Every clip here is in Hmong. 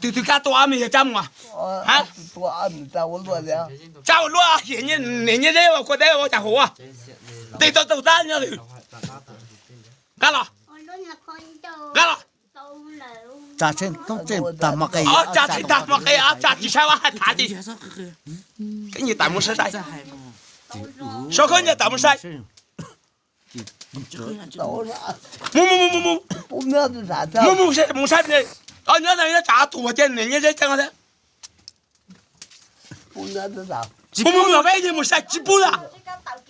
Twg twg kab tua ob me yawg Tsab Muas? Tsab ua luaj, niam Nyiaj Zeb ua kua deb ua cas huv? Tes tau taug tab nyob twg? Nqa los, nqa los. Tsa tshee tag hmo qe, tsa tshee tag hmo qe, tsa tsis saib ua hais thav ti. Koj nyias tam mus saib saib. Saib koj nyias tam mus saib. Mus mus mus mus mus mus mus saib, nyob no nyob tsam tuag ces niam Nyiaj Zeb tseeb thiab. Mus mus mus peb mus saib tsis pub na,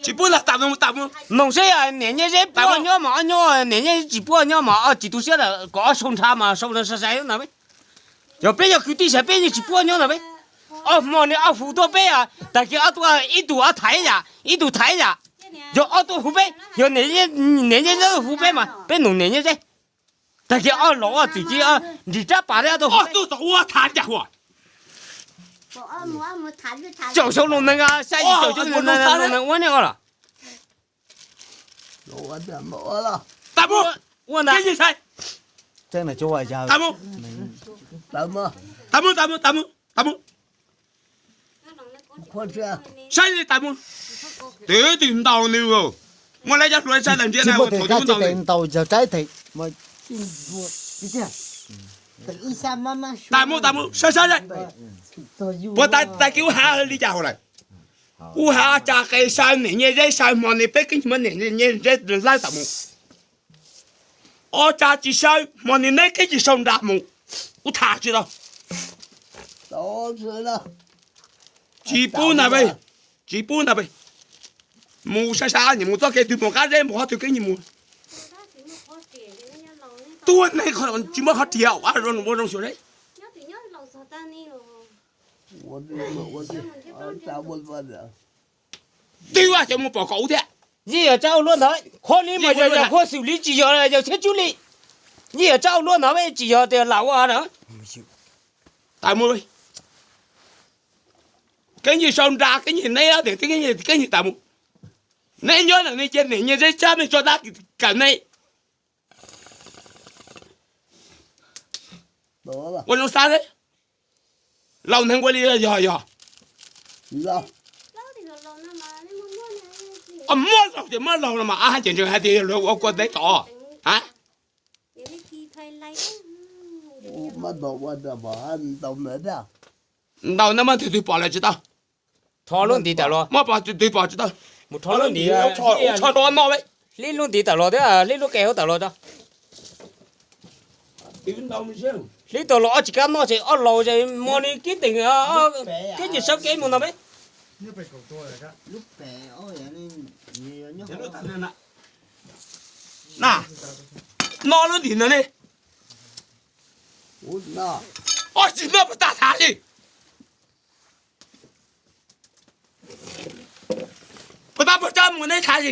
tsis pub na, tam mus tam mus. Noog seb niam Nyiaj Zeb pub nyob mas ob nyob, niam Nyiaj Zeb tsis pub nyob mas ob tsis tu siab lawm kom ob sau nrha mas sau sai sai na. Yog peb yog kwv tij saib peb yeej tsis pub nyob na peb. Ob hmo ni ob hu tuaj peb, tag kis ob tug ib tug ob thaiv yam ib tug thaiv yam. Yog ob tug hu peb, yog niam Nyiaj Zeb hu peb mas peb nug niam Nyiaj Zeb. Tag kis ob laus ob txwm cia nrig rab pas thiab ob tug hu peb. Caum xyov lus neeg, xya yim caum xyov lus neeg ua nej os los. Ua ntag. Tag mus, tag mus, tag mus, tag mus. Saib li tas mus, twb twb ntaus nws, muaj lab cov hluas sab tas ntiab na, thaum twb ntaus nws. Tas mus tas mus, saib saib, puas tas tas kis ub hav li cas hauv lawm. Ub hav tsa qe saw niam Nyiaj Zeb saw hmo ni peb kib muab niam Nyiaj Zeb lawb tas mus. Ob tsa tsis saw hmo ni neb kib tsis sau nra mus. Ub tham tsis tau. Tsis pub na peb, tsis pub na peb. Mus sab sab nyias mus txoj kev twg mus qab zeb mus qhov twg kib nyias mus. Tuag neeg tsis muaj qhov riam ua zoo xyuas zeb. Twb ua cov mus pom kaum thiab. Yeej yog Tsab ua luaj ntawd, qhov li mas yog yog qhua xwm li tsis yog yog thiab tsub li. Yeej yog Tsab ua luaj ntawd tsis yog tias lam ua na. Tas mus, kib nyias sau nra kib nyias neb tias kib nyias tas mus. Neb nyob ntawm ne cia niam Nyiaj Zeb Tsab me tso dab kawm neb. Ua zoo xav, laus neeg ua li yog yog. Muab laus ces muab laus no mas ab hais tias ntseeg hais tias yog luag ua kua teb tod. Ha, ntaus na mas twg twg pom lawm tsis tau. Thov lub ntiv tawm los. Muab pom twg twg pom tsis tau. Mus thov lub ntiv, ub tsho rau noj. Hlib lub ntiv tawm los thiab hlib lub qe hauv tawm los tso. Hlib tawm los ob tsis kab noj ces ob laus ces hmo ni kib teem, kib cis sawb kev mus no peb. Na, noj lub ntiv no ne. Ob tsis noj puas tag thav li. Puas tab puas tsab mus neb thav li.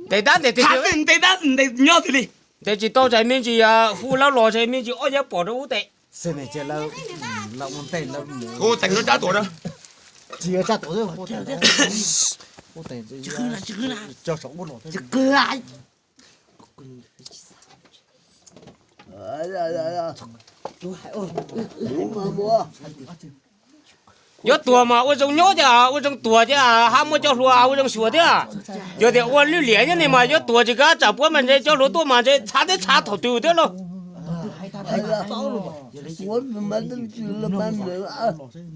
Ntes tab ntes tiag, ntes tab ntes nyob twg li. Ntes tsis tau tsam me ntsis hu lawv los tsam me ntsis ob yab pom rau ub tes. Yuav tuag mas ua zoo nyob thiab, ua zoo tuag thiab, hab muaj cov hluas ua zoo xyuas thiab. Yog tias ua lwj liam nyob ne mas yuav tuag tsis kav tsam puab mas ntshe cov hluas tuaj mas ntshe txhav teb txhav thaum twg thiab lauj.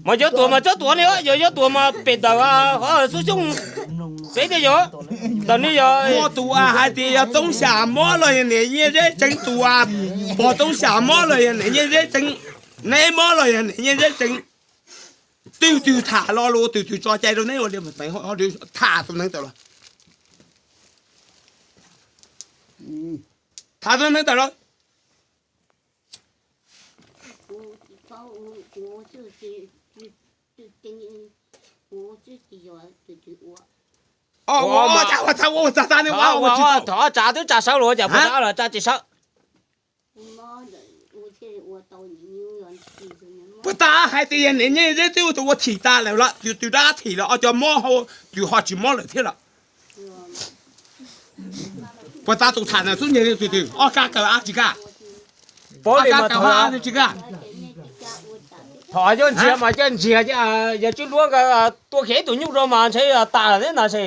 Mas yuav tuag mas txhob tuag li, yog yuav tuag mas pem tawm qhov xub xyoob xev tias yog ntawm ne yog. Muaj tus hais tias yog Txoob Xyam mob los yog niam Nyiaj Zeb tseev, tus pog Txoob Xyam mob los yog niam Nyiaj Zeb tseev, neb mob los yog niam Nyiaj Zeb tseev. Twg twg tham lo lus, twg twg tso cai rau neb ua li, tham tus neeg tawm los. Tham tus neeg tawm los. Thov tsa twb tsa sawv los cas puas tsa los tsa tsis sawv. Puas tab hais tias niam Nyiaj Zeb twb ua tus ua thim tas lawm los, tus rab thim los ob cov mob hau, tus ho tsis mob lawm thiab los. Puas tas tus tham na xub nyiag li twg twg, ob kab kaw ab tsis kaj? Paub li mas tsis kaj. Thaum yog ntsiag mas coj ntsiag, yog tswb luab tua kiag ib tug nyuj rau mas ntshe tas lawm thiab ntag se.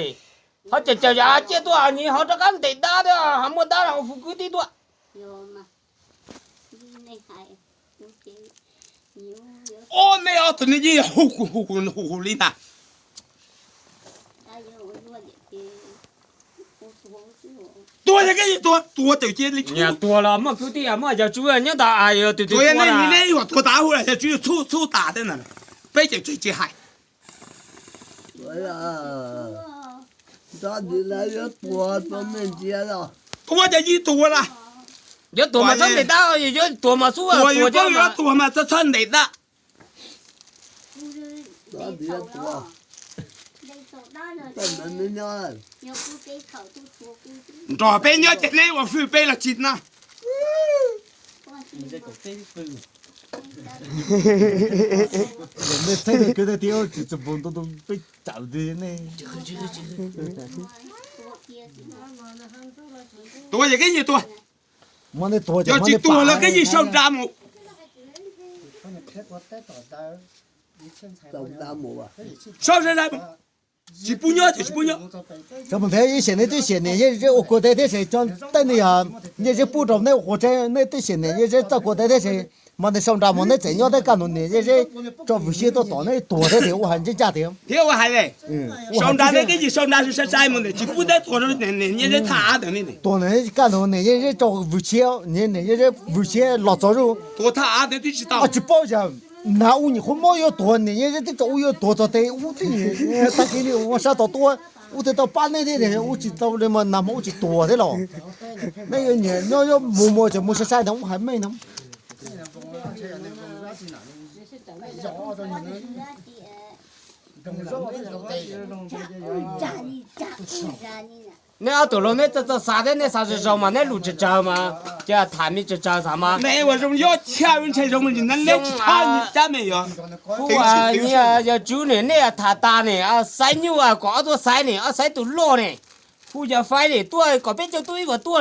Ho caum caum yog ciaj tuaj nyiag ho rov qab ntes dab thiab ho muaj dab los hu kwv tij tuaj. Ob nej ob tug nej yeej hu hu hu hu li ntag. Tuag yog koj yeej tuag, tuag tawm cia li. Tuag los muaj kwv tij muaj yawg tswb nyob ntawd, yog tus tuag nej ua tuag tas hu yawg tswb txhub txhub tas thiab ntag. Peb cawm tseg tsis hais. Tuag ces yeej tuag lawm. Yuav tuag mas txhob ntes dab, yuav tuag mas xub tuag coj mas. Tuag mas txhob ntes dab. Nrog peb nyob ces neb ua hwj peb los tsis na. Tuag ces koj yeej tuag. Yog tsis tuag los koj yeej sau nra mus. Sau nra mus, tsis pub nyob ces tsis pub nyob. Ib sim nej twb xiam niam yeej zeb ua kua teb thiab se, tej neeg yeej zeb pub rau neb ua qhua teb, nej twb xiam niam yeej zeb txawj kua teb thiab se, mas nej sau nra mus neb txawm nyob teb kaj ntug niam yeej zeb tso vwm siab tuaj tom neb tuag thiab tias ua hais ntsej ncaj tias. Thiab ua hais, sau nra neb twb yeej sau nra sai sai mus ntawm tsis pub neb tuag rau niam yeej zeb thaj av ntawd. Tuag ntawm kaj ntug niam yeej zeb tso vwm siab, niam yeej zeb vwm siab los txog zuj. Tuag thaj av ntawd twb tsis tau. Tsis paub yog nag ub nyuam qhuav mob yuav tuag niam yeej zeb twb tso ub yuav tuag txog tes ub twb tag kis li ua sab tod tuaj, ub twb tau pab neb thiab ub tsis tau li mas nag hmo ub tsis tuag thiab los. Neb yuav nyiam nyob yuav mus mus ces mus sai sai ntawd ub hais meej no. Neb ob tug laus neb txawj txawj xav thiab neb xav zoo zoo mas neb lus tsawg tsawg mas, ces tham me tsawg tsawg xav mas. Neb ua zoo yob tshaj ntshai zoo neb tsis txhob cab me yog. Hu yawg tswb ne, nej tham tas ne, xaiv nyuj kom ob tuaj xaiv ne, ob xaiv tus loj ne, hu yawg faib ne tuaj kom peb caug tub ib kom tuaj.